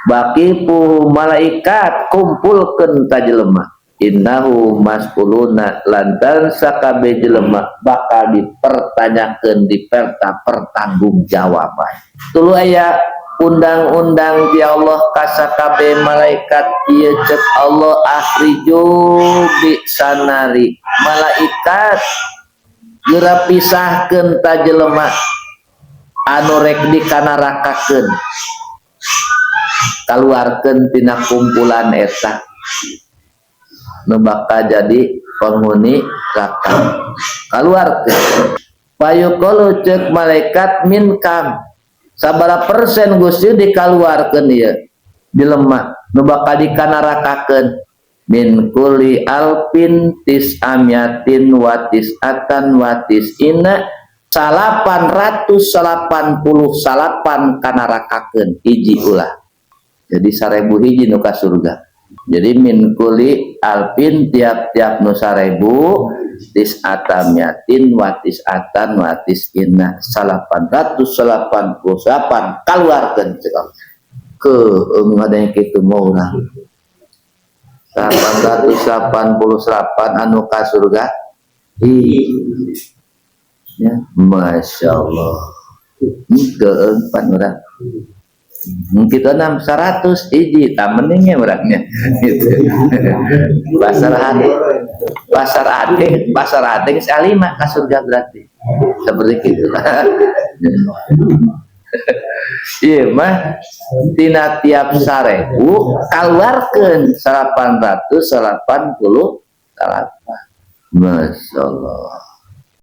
Waqifuhum, malaikat kumpulkeun ka jelema, innahum mas'uluna, lantaran sakabeh jelema bakal dipertanyakeun, diperta pertanggungjawaban. Tuluy aya undang-undang ti Allah ka sakabeh malaikat ieu. Cek Allah, akhriju bi'sannari, malaikat geura pisahkeun ta jelema anu rek dikanarakakeun, kaluarkeun tina kumpulan eta nu bakal jadi penghuni neraka, kaluarkeun. Fayuqalu, cek malaikat, min kam, sabara persen Gusti dikaluarkeun ieu jelema nu bakal dikanarakakeun? Min kulli alfin tis'amiatin wa tis'atan wa tis'ina, 889 kanarakakeun, hiji ulah. Jadi 1000 hiji nu ka surga. Jadi min kulli alfin, tiap-tiap nu 1000, tis'atamiatin wa tis'atan wa tis'ina, 888 kaluarkeun. Cek ke ada yang kitu mau urang 888 anu ka surga. Hi. Ya, Masya Allah. Keung pan urang. Kita enam 100 hiji, tak mendingnya orangnya. Gitu. Pasar hati, pasar ading, pasar ading lima ke surga berarti. Seperti itu. Iya mah tina tiap 1000 keluarkan 888. Masya Allah.